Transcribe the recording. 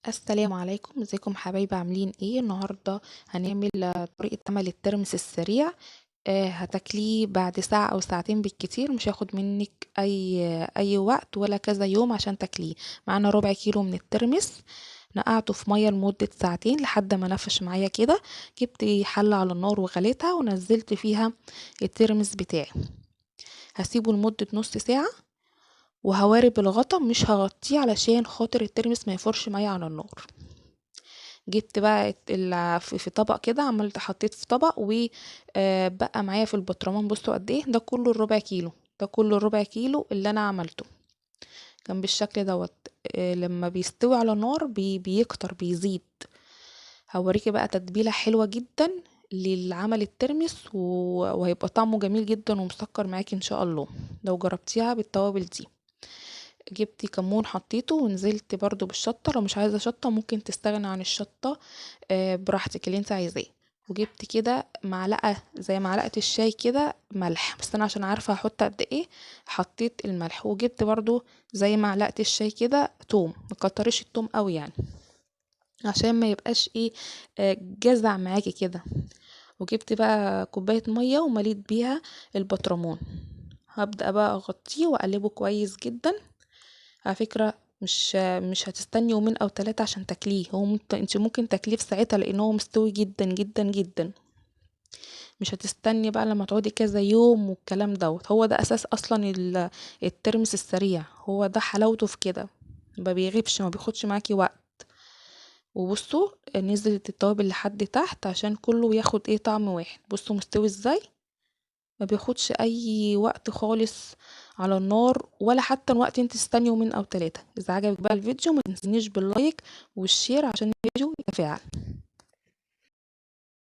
السلام عليكم، ازيكم حبايبي؟ عاملين ايه؟ النهارده هنعمل طريقه عمل الترمس السريع. هتاكليه بعد ساعة او ساعتين بالكتير، مش هياخد منك اي وقت ولا كذا يوم عشان تاكليه. معانا ربع كيلو من الترمس، نقعته في مية لمدة ساعتين لحد ما نفش معايا كده. جبت حله على النار وغليتها ونزلت فيها الترمس بتاعي. هسيبه لمدة نص ساعة وهوارب الغطا، مش هغطيه علشان خاطر الترمس ما يفرش معايا على النار. جبت بقى في طبق كده، عملت حطيت في طبق وبقى معايا في البطرمان. بصوا قد ايه ده، كله الربع كيلو، ده كله الربع كيلو اللي انا عملته كان بالشكل دوت. لما بيستوي على النار بيكتر بيزيد. هوريكي بقى تتبيله حلوة جدا للعمل الترمس، وهيبقى طعمه جميل جدا ومسكر معاكي ان شاء الله لو جربتيها بالتوابل دي. جبت كمون حطيته، ونزلت برضو بالشطة. لو مش عايزة شطة ممكن تستغنى عن الشطة، براحتك اللي انت عايزاه. وجبت كده معلقة زي معلقة الشاي كده ملح، بس انا عشان عارفة هحط قد ايه حطيت الملح. وجبت برضو زي معلقة الشاي كده توم، ما تكتريش التوم قوي عشان ما يبقاش جزع معاكي كده. وجبت بقى كوباية مية ومليت بيها البطرمان. هبدأ بقى اغطيه واقلبه كويس جدا. على فكرة مش هتستني يومين او 3 عشان تاكليه، انت ممكن تاكليه في ساعتها لان هو مستوي جدا جدا جدا. مش هتستني بقى لما تقعدي كذا يوم والكلام دوت. هو ده اساس اصلا الترمس السريع، هو ده حلاوته في كده، ما بيغيبش ما بياخدش معاكي وقت. وبصوا نزلت التوابل لحد تحت عشان كله ياخد طعم واحد. بصوا مستوي ازاي، ما بياخدش اي وقت خالص على النار ولا حتى الوقت انت تستني يومين او 3. اذا عجبك بقى الفيديو ما تنسينيش بال like وال share عشان الفيديو يتفاعل.